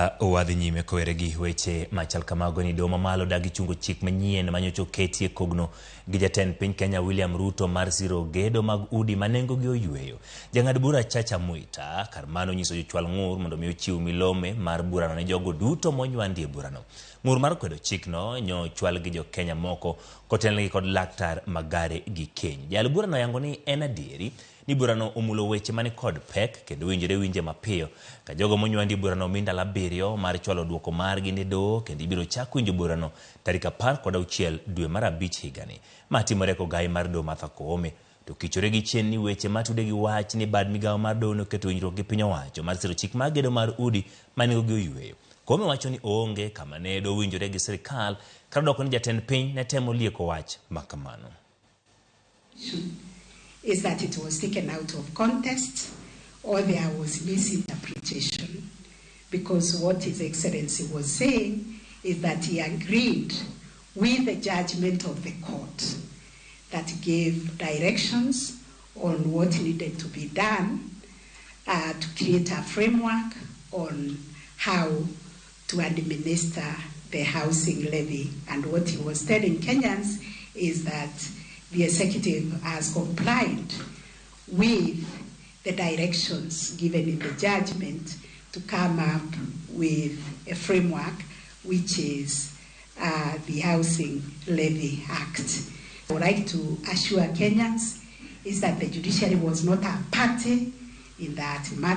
Ka wadhi nyime kowere gi weche machal kamago ni doho mamalo dagi chungo chik manyien manyocha oketie kogno gi jatend piny Kenya William Ruto mar siro gedo mag udi ma nengogi oyweyo. Jang'ad bura Chacha Mwita kar mano nyiso jochwal ng'ur mondo mi ochiw milome mar burano ne jogo duto monywandi e burano. Ng'ur mar kwedo chikno nyo chwal gi jo Kenya moko kotelnegi kod Laktar Magare Gikenyi. Jayal burano oyango ni en adieri ni burano omulo weche mani kod pek kendo owinjore winje mapiyo ka jogo monywandi e burano omi ndalo 7 mar chwalo duoko margi ne doho kendo ibiro chak winjo burano tarik 16 dwe mar 5 higani. Ma timore kogai mar doho Martha Koome to kichore gi chien ni weche matude gi wach ni bad migawo mar doho noketo winjruok gi piny owacho mar siro chik mar gedo mar udi ma nengogi oyweyo. Koome wacho ni oonge kama ne dowinjore gi sirikal kata doko ni jatend piny ne temo lieko wach ma kamano. Is that it was taken out of context or there was misinterpretation, because what His Excellency was saying is that he agreed with the judgment of the court that gave directions on what needed to be done to create a framework on how to administer the housing levy. And what he was telling Kenyans is that the executive has complied with the directions given in the judgment to come up with a framework, which is the Housing Levy Act. I would like to assure Kenyans is that the judiciary was not a party in that matter.